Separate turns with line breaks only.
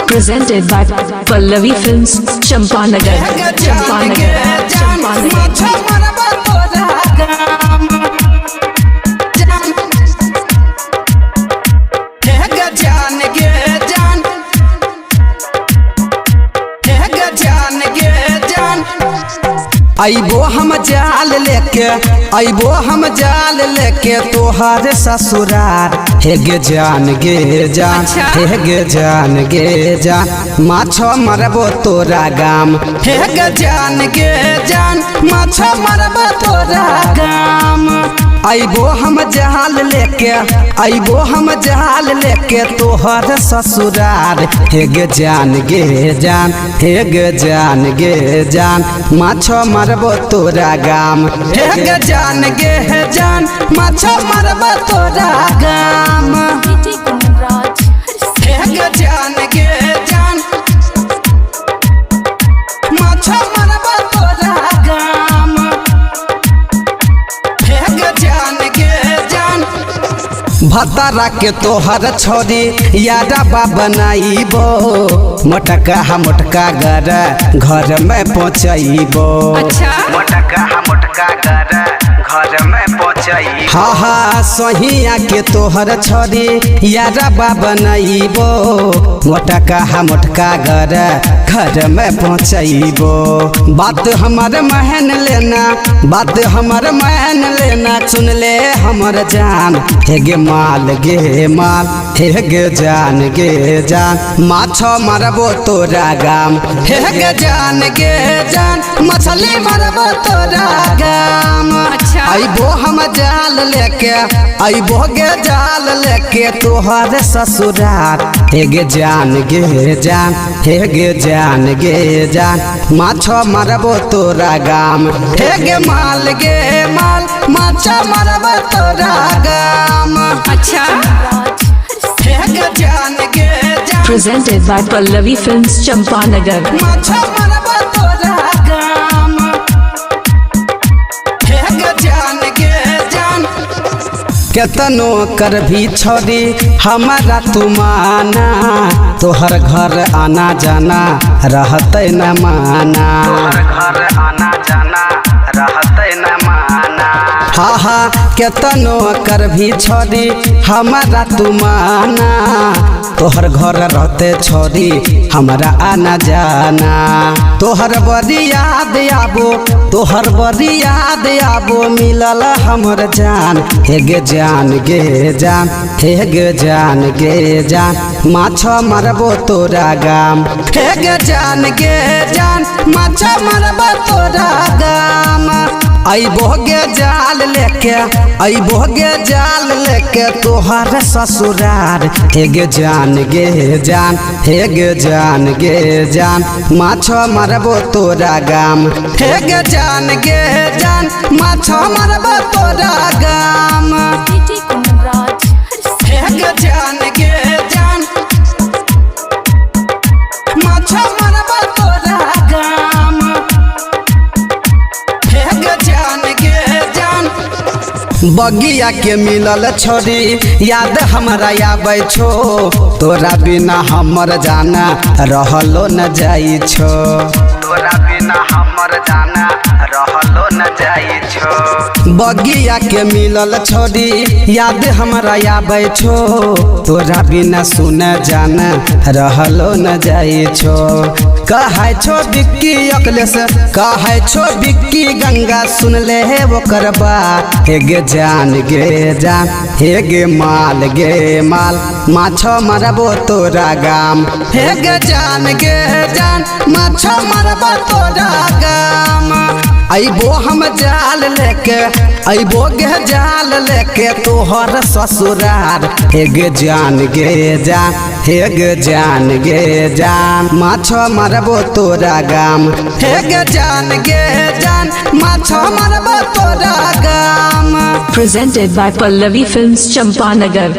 Presented by Pallavi Films, Champanagar, Champanagar, Champanagar.
अबो हम जाल लेके, अबो हम जाल लेके तोहर ससुरार। हे गे जान गे जान, हे गे जान गे जान, माछ मरबो तोरा गाम। हे गे जान गे जान, माछ मरबो तोरा गाम। अबो हम जाल लेके, अबो हम जाल लेके तोहर ससुरार। हे गे जान गे जान, हे गे जान गे जान, माछ मरबो तोरा गाम। हे गे जान गे जान, माछ मरबो तोरा गाम। हे गे जान गे जान, माछ मरबो तोरा गाम। हे गे जान गे जान, भतरा के तोहर छोरी यारबा बनाइबो, मोटका मोटका गर घर में पहुँचैबो।
अच्छा।
मोटका मोटका गर घर में पहुँचैबो। हाँ हाँ, सहिया के तोहर छोरी यारबा बनाइबो, मोटका मोटका गर घर में पहुँचैबो। बात हमर महन लेना, बात हमर महन लेना, सुन ले हमर जान। हे गे माल गे माल, हे गे जान गे जान, माछ मरबो तोरा गाम। हे गे जान गे जान, मछली मरबो तोरा गाम।
अच्छा।
अबो हम जाल लेके, अबो गे जाल लेके तोहर ससुरार। हे गे जान गे जान, हे गे जान गे जान, माछ मरबो तोरा गाम। हे गे माल गे माल, माछ मरबो तोरा गाम।
अच्छा।
हे गे जान गे जान,
Presented by Pallavi Films, Champanagar.
माछ मरबो तोरा गाम। हे गे जान गे जान, केतनो कर भी छोरी हमारा तू माना, तोहर घर आना जाना रहते न माना। तोहर घर आना जाना रहते न माना। हाँ हाँ, केतनो कर भी छोरी हमारा तू माना, तोहर घर रहते छोरी हमारा आना जाना। तोहर बड़ी याद आबो, तोहर बड़ी याद आबो, मिलल हमर जान। हे गे जान गे जान, हे गे जान गे जान, माछ मरबो तोरा गाम। हे गे जान गे जान, माछ मरबो तोरा गाम। अबो गे जाल लेके, अबो गे जाल लेके तोहर ससुरार। हे गे जान गे जान, हे गे जान गे जान, माछ मरबो तोरा गाम। हे गे जान गे जान, माछ मरबो तोरा गाम। हे गे जान गे जान, माछ मरबो तोरा गाम। हे गे जान गे जान, बगिया के मिलल छोरी याद हमरा आबै छो, तोरा बिना हमर जाना रहलो न जाइ छो। तोरा बिना हमर जाना रहलो न जाइ छो। बगिया के मिलल छोरी याद हमरा आबै छो, तोरा बिना सुन जाना रहलो न जाइ छो। कहै छो बिक्की अखिलेश, कहै छो बिक्की गंगा, सुन ले हे ओकर बात। हे गे जान गे जान, हे गे माल गे माल, माछ मरबो तोरा गाम। हे गे जान गे जान, माछ मरबो तोरा गाम। अबो हम जाल लेके, अबो गे जाल लेके तोहर ससुरार। हे गे जान गे जान, हे गे जान गे जान, माछ मरबो तोरा गाम। हे गे जान गे जान, माछ मरबो तोरा गाम।
Presented by Pallavi Films, Champanagar.